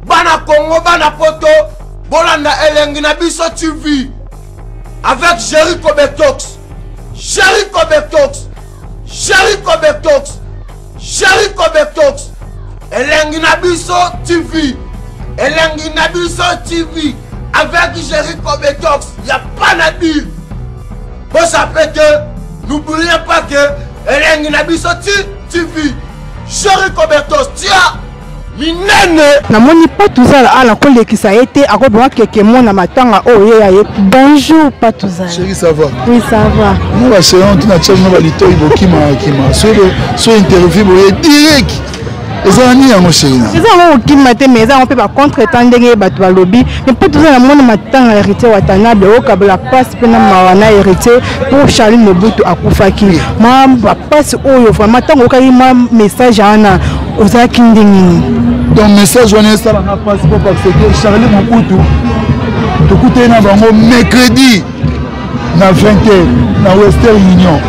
Bana Congo, bana poto, bolanda elengi na biso TV avec Jericho Betox. Jericho Betox. Jericho Betox. Jericho Betox. Elengi na biso TV. Elengi na biso TV avec Jericho Betox. Y a pas na dire. Bosape te, n'oubliez pas que elengi na biso TV. Jericho Betox tia minene. Namoni Patuzala ala kolekisa ye te akoboma keke mona matanga oyo ye ya ye. Bonjour Patuzala. Chérie ça va? Oui ça va. Moi ba chérie on tina chérie ba litoyi bokima kima. So so interview boye direct. Eza nini yango chérie na? Eza yango kokima te mais eza yango mpe ba contre-temps ndenge bato balobi. Mais Patuzala namoni matanga ya Héritier Watanabe okabola pasi mpe na mawa na Héritier pour Charlie Mobutu akufaki. Mwa ba pasi oyo vraiment ntango okaki mwa message wana ozalaki ndenge nini? Donc message wana esalanga mpasi mpo parce que Charlie Mobutu tokutani na bango mercredi na 20h na Western Union.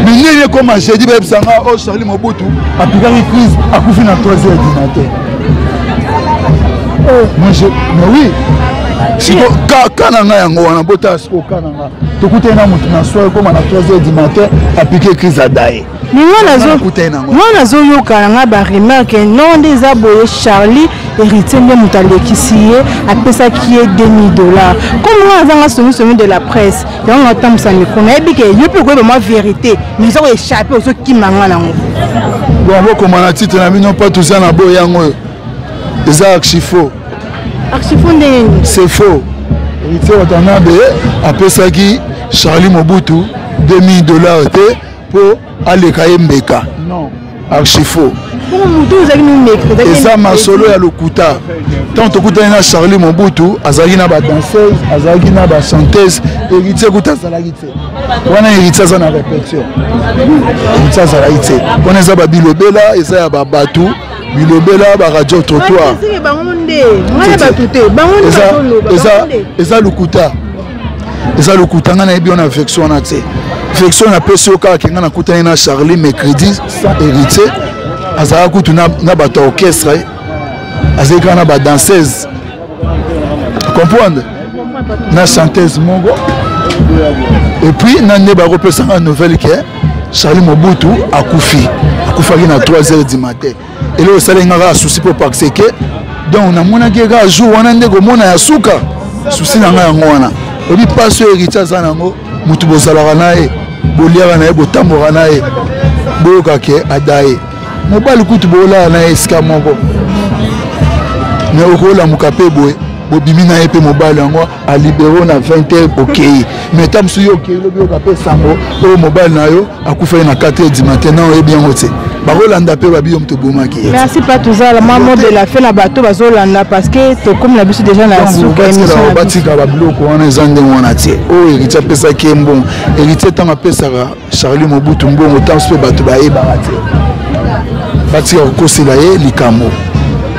Mais nini ekoma jeudi bayebisa nga o oh, Charlie Mobutu apikaki crise akufi na 3h du matin. Oh. Moi je mais oui siko ka ka na ngai yango wana botala siko ka na ngai tokutani na motu na soir ekoma na 3h du matin apike crise adaye nga nazoyoka na nga baremarke non nde eza boye Charlie Héritier nde moto alekisi ye apesaki ye 2000 dollars comme nga azanga songisongi de la presse yango nga otambwisa micro nayebi ke yo mpe okoyeba mwa vérité mais oza koéchappe ozokima nga nango. Bon bokoma na titre na bino mpo toza na boye yango oyo eza archi faux. Archi faux ndenge nini? C'est faux. Héritier Watanabe apesaki Charlie Mobutu 2000 dollars te mpo aleka ye mbeka. Non, archi faux. Eza masolo ya lokuta. Ntango tokutani na Charlie Mobutu azalaki na badanseuse, azalaki na bachanteuse, Héritier kuta azalaki te. Wana Héritier aza na répétition. Héritier azalaki te. Wana eza babilobela, eza ya babato bilobela ba radio trottoir. Eza lokuta. Eza lokuta ngai nayebi wana version wana te. Version napesi yo kaka ke ngai nakutani na Charlie mercredi sans Héritier azalaka kutu na bato ya orchestre, azalaki kaka na badanseuse, comprendre, na chanteuse moko. Et puis na nde bakopesanga nouvelle ke Charlie Mobutu akufi, akufaki na 3h du matin. Eloko esali nga kaka souci mpo parce que donc namonaki ye kaka jour wana nde komona ya suka. Souci na ngai yango wana. Oyebi mpasi oyo Héritier aza nango, motu bozalaka na ye, boliaka na ye, botambolaka na ye, boyoka ke adaye mobali kutu bolala na ye esika moko, mais okolamuka mpe boye bobimi na ye mpe mobali yango alibero na 20h okei. Mais ta mosusu yo okei lobi oyoka mpe sango oyo mobali na yo akufaki na 4h du matin, na oyebi yango te, bakolanda mpe babi yo moto obomaki ye. Merci Patuzala, mwa mot de la fin na bato bazolanda parce que tokomi na biso déjà na suka émission. Batika babiloko wana eza ndenge wana te. Oyo Héritier apesaki ye mbongo, Héritier ntango apesaka Charlie Mobutu mbongo, ntango mpe bato bayebaka te, batika kokosela ye likambo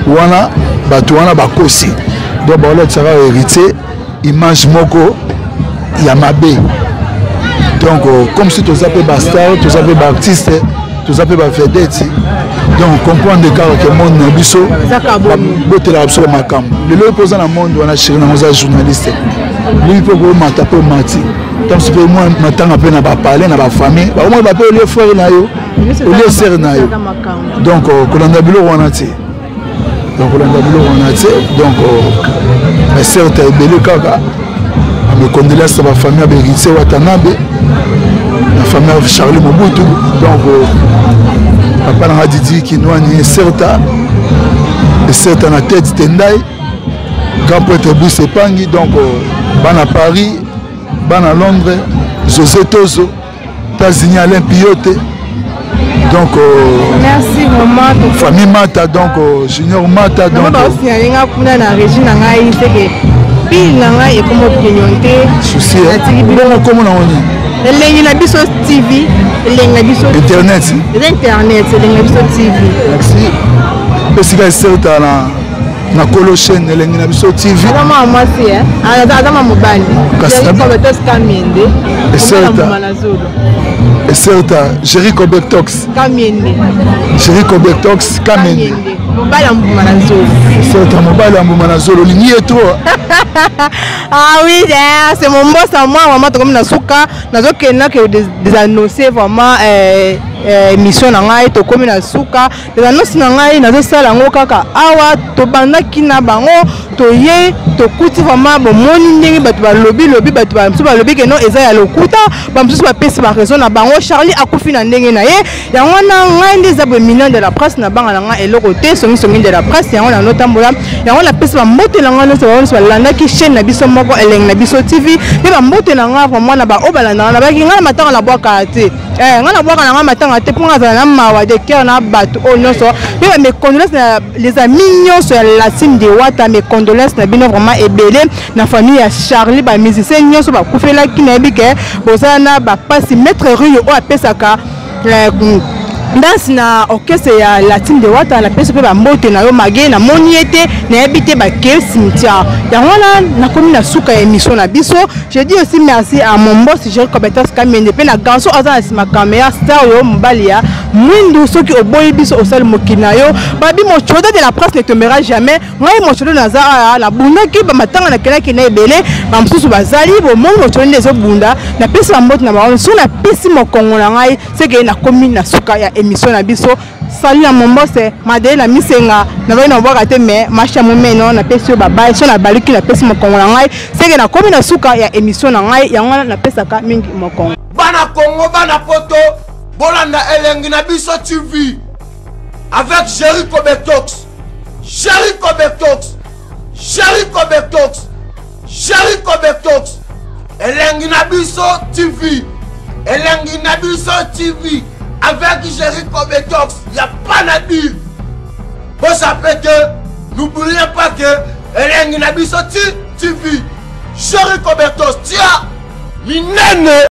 wana. Bato wana bakosi, donc baolatisaka Héritier image moko ya mabe. Donc comme si toza mpe bastar, toza mpe baartiste, toza mpe bavedette, donc comprendre kaka ke monde na biso botelaka biso bamakambo. Lelo mpe oza na monde wana, chéri nango oza journaliste, lobi mpe okomata mpe omati ntango mpe mwa matanga mpe na bapale na bafamille bakomona bape olie frère na yo, olie sere na yo. Donc kolanda biloko wana te, donc kolanda biloko wana te. Donc baserte ebele kaka amekondelas na bafamille ya Héritier Watanabe, na famille ya Charlie Mobutu. Donc papa nanga Didi Kinwani eserta eserta na tête Tendai, grand prêtre Brice Epangi. Donc bana Paris, bana Londres, José Tozo, États-Unis, Alain Piyote. Donc merci vraiment famille Mata, donc Junior Mata. Donc baosignalenga kuna na régie na ngai seke pile na ngai ekoma opinion te. Souci bongo komo na oni elengi na biso TV, elengi na biso internet, eza internet, elengi na biso TV. Merci. Esika eserta na na kolo chaîne elengi na biso TV. Aza mwa mwasi aza mwa mobali. Kasi Eserta Jericho Betox. Kamende. Jericho Betox Kamende. Mobali ya mbuma na zolo. Eserta mobali ya mbuma na zolo olingi ye trop. Ah oui, eh, c'est mon boss à moi, vraiment tokomi na suka, nazokende na ke désannoncer vraiment euh, euh, émission na ngai tokomi na suka Annonce na ngai nazosala yango kaka awa tobandaki na bango toye tokuti vraiment bomoni ndenge bato balobi lobi bato bamosusu balobi ke non eza ya lokuta bamosusu bapesi baraison na bango charlie akufi na ndenge na ye yango wana ngai nde eza boye million de la presse na banga na ngai eloko te songisongi de la presse yango nanotambola yango napesi bambote na ngai nyonso bango nyonso balandaki chaîne na biso moko elengi na biso tv mpe bambote na ngai vraiment na baoyo balandaka nabaki ngai na matanga nabwakaka te Eh, ngai nabwaka na ngai matanga te mpo ngai azala na mawa de cœur na bato oyo nyonso mpe ba mes condoléances na les amis nyonso ya la team de wata mes condoléances na bino vraiment ebele na famille ya charlie ba musiciens nyonso bakufelaki nayebi ke bozala na bapasi maître rio oyo apesaka eh, danse na orchestre ya la team de wata napesi mpe bambote na yo mage namoni ye te nayebi te bake cimetière yango wana nakomi na suka ya émission na biso Je dis aussi merci à mon boss Jerry Kobetas Kamende pe na garçon aza na sima caméra star yo mobali ya mwindu soki oboyi biso osali mokili na yo babi mochodo de la presse ne tombera jamais ngai mochodo naza awa nabundaki bamatanga nakelaki na ebele bamosusu bazali bomoni mochodo nde ezobunda napesi bambote na bango soki napesi mokongo na ngai seke nakomi na suka ya émission na biso Salut na mombose madele na misenga nabaki na kobwaka te mais masha momeno napesi yo babaye so nabaluki napesi mokongo na ngai seke nakomi na suka ya émission na ngai yango wana napesaka mingi mokongo. Bana Congo bana poto bolanda elengi na biso TV avec Jericho Betox Jericho Betox Jericho Betox Jericho Betox elengi na biso TV elengi na biso TV avec Jericho Betox ya pas na dire bosape te n'oubliez pas que elengi na biso TV Jericho Betox tia minene.